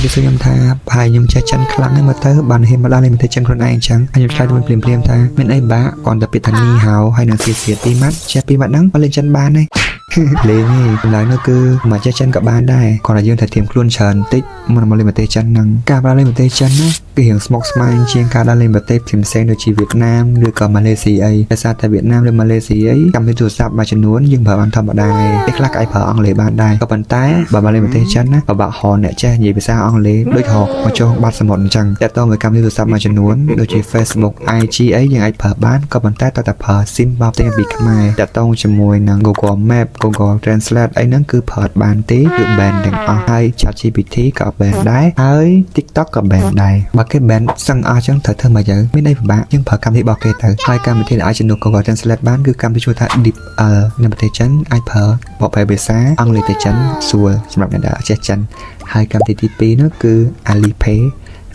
គេសួរខ្ញុំថាប្រហែលខ្ញុំចេះចិនខ្លាំងហ្នឹងមើលទៅបានហ៊ានមកដល់លេងប្រទេសចិនខ្លួនឯងអញ្ចឹងហើយខ្ញុំឆ្លើយទៅវិញភ្លាមៗថាមានអីបាក់គ្រាន់តែពាក្យថា 你好 ហើយនឹង 謝謝 ពីរម៉ាត់ចេះពីរម៉ាត់ហ្នឹងមកលេងចិនបានទេ លេងទេកម្លាំងនោះគឺមកចេះចិនក៏បានដែរគ្រាន់តែយើងត្រូវត្រៀមខ្លួនច្រើនតិចមុននឹងមកលេងប្រទេសចិនហ្នឹងការដើរលេងប្រទេសចិនណាគឺរៀងស្មុគស្មាញជាងការដើរលេងប្រទេសផ្សេងៗដូចជាវៀតណាមឬក៏ម៉ាឡេស៊ីអីដោយសារតែវៀតណាមឬម៉ាឡេស៊ីអីកម្មវិធីទូរស័ព្ទមួយចំនួនយើងប្រើបានធម្មតាឯងពេលខ្លះក៏អាចប្រើអង់គ្លេសបានដែរក៏ប៉ុន្តែបើមកលេងប្រទេសចិនណាពិបាករកអ្នកចេះនិយាយភាសាអង់គ្លេសដូចរកមកចូលបាត់សមុទ្រអញ្ចឹងតែតើមួយកម្មវិធីទូរស័ព្ទមួយចំនួនដូចជា Facebook IG អីយើងអាចប្រើបានក៏ប៉ុន្តែតើតែប្រើ SIM បបតែពីខ្មែរតាក់ទងជាមួយនឹង Google Map, Google Translate អីហ្នឹងគឺប្រើអត់បានទេគឺ ban ទាំងអស់ហើយ ChatGPT ក៏ ban ដែរហើយ TikTok ក៏ ban ដែរបើគេ ban សឹងអស់អញ្ចឹងត្រូវធ្វើមកយើងមានអីពិបាកយើងប្រើកម្មវិធីរបស់គេទៅហើយកម្មវិធីដែលអាចជំនួស Google Translate បានគឺកម្មវិធីឈ្មោះថា DeepL នៅប្រទេសចិនអាចប្រើបកប្រែភាសាអង់គ្លេសទៅចិនស្រួលសម្រាប់អ្នកដែលអត់ចេះចិនហើយកម្មវិធីទី2នោះគឺ Alipay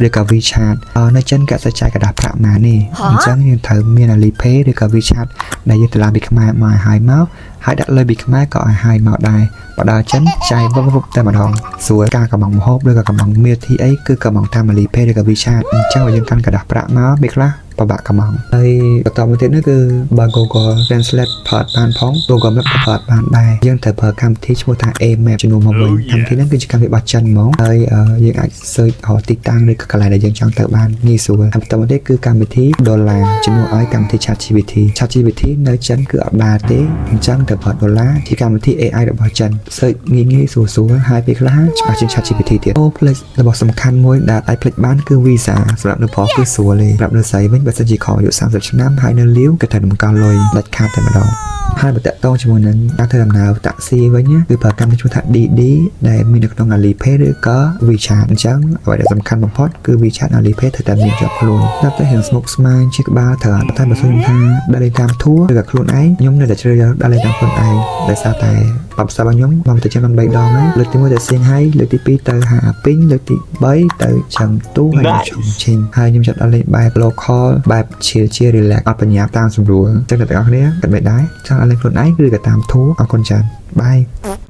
ឬក៏ WeChat នៅចិនគេអត់សូវចាយក្រដាសប្រាក់ម៉ាទេអញ្ចឹងយើងត្រូវមាន Alipay ឬក៏ WeChat ដែលយើងទៅឡើងពីខ្មែរមកឲ្យហើយមកហើយដាក់លុយពីខ្មែរក៏ឲ្យហើយមកដែរបើដល់ចិនចាយវឹបវឹបតែម្ដងស្រួលការកំងម្ហូបឬក៏កំង milk tea អីគឺកំងតាម Alipay ឬក៏ WeChat អញ្ចឹងបើយើងកាន់ក្រដាសប្រាក់មកពេលខ្លះពិបាកកំងហើយបន្តមកទៀតនោះគឺបើ Google Translate ប្រើអត់បានផង Google Map ក៏ប្រើអត់បានដែរយើងត្រូវប្រើកម្មវិធីឈ្មោះថា Amap ជំនួសមកវិញកម្មវិធីហ្នឹងគឺជាកម្មវិធីរបស់ចិនហ្មងហើយយើងអាច search រកទីតាំងឬក៏កន្លែងដែលយើងចង់ទៅបានងាយស្រួលហើយបន្តមកទៀតគឺកម្មវិធី Dollar ជំនួសឲ្យកម្មវិធី ChatGPT ChatGPT នៅចិនគឺអត់ដើរទេអញ្ចឹងត្រូវប្រើ Dollar ជាកម្មវិធី AI របស់ចិន search ងាយងាយស្រួលស្រួលហើយពេលខ្លះច្បាស់ជាង ChatGPT ទៀតអូផ្លេចរបស់សំខាន់មួយដែលអាចភ្លេចបានគឺ Visa សម្រាប់នៅប្រុសគឺស្រួលទេសម្រាប់នៅស្រីវិញបើសិនជាខអាយុ30ឆ្នាំហើយនៅលាវគឺត្រូវតម្កល់លុយដាច់ខាតតែម្ដងហើយបើតាក់ទងជាមួយនឹងការធ្វើដំណើរតាក់ស៊ីវិញណាគឺប្រើកម្មវិធីឈ្មោះថា DiDi ដែលមាននៅក្នុង Alipay ឬក៏ WeChat អញ្ចឹងអ្វីដែលសំខាន់បំផុតគឺ WeChat និង Alipay ត្រូវតែមានជាប់ខ្លួនដល់តែរៀងស្មុគស្មាញជាក្បាលត្រូវអត់តែបើសិនខ្ញុំថាដើរលេងតាម tour ឬក៏ខ្លួនឯងខ្ញុំនៅតែជ្រើសរើសដើរលេងតាមខ្លួនឯងដោយសារតែបទពិសោធន៍របស់ខ្ញុំមកទៅចិនបាន3ដងហើយលើកទី1ទៅសៀងហៃលើកទី2ទៅហាពីងលើកទី3ទៅឆឹងទូហើយនិងឆុងឈិងហើយខ្ញុំចាប់ដើរលេងបែប local បែប chill ជា relax អត់បញ្ញាតាមស្រួលអញ្ចឹងអ្នកទាំងអស់គ្នាគិតមិនដែរចង់ដើរលេងខ្លួនឯងឬក៏តាម tour អរគុណច្រើន bye.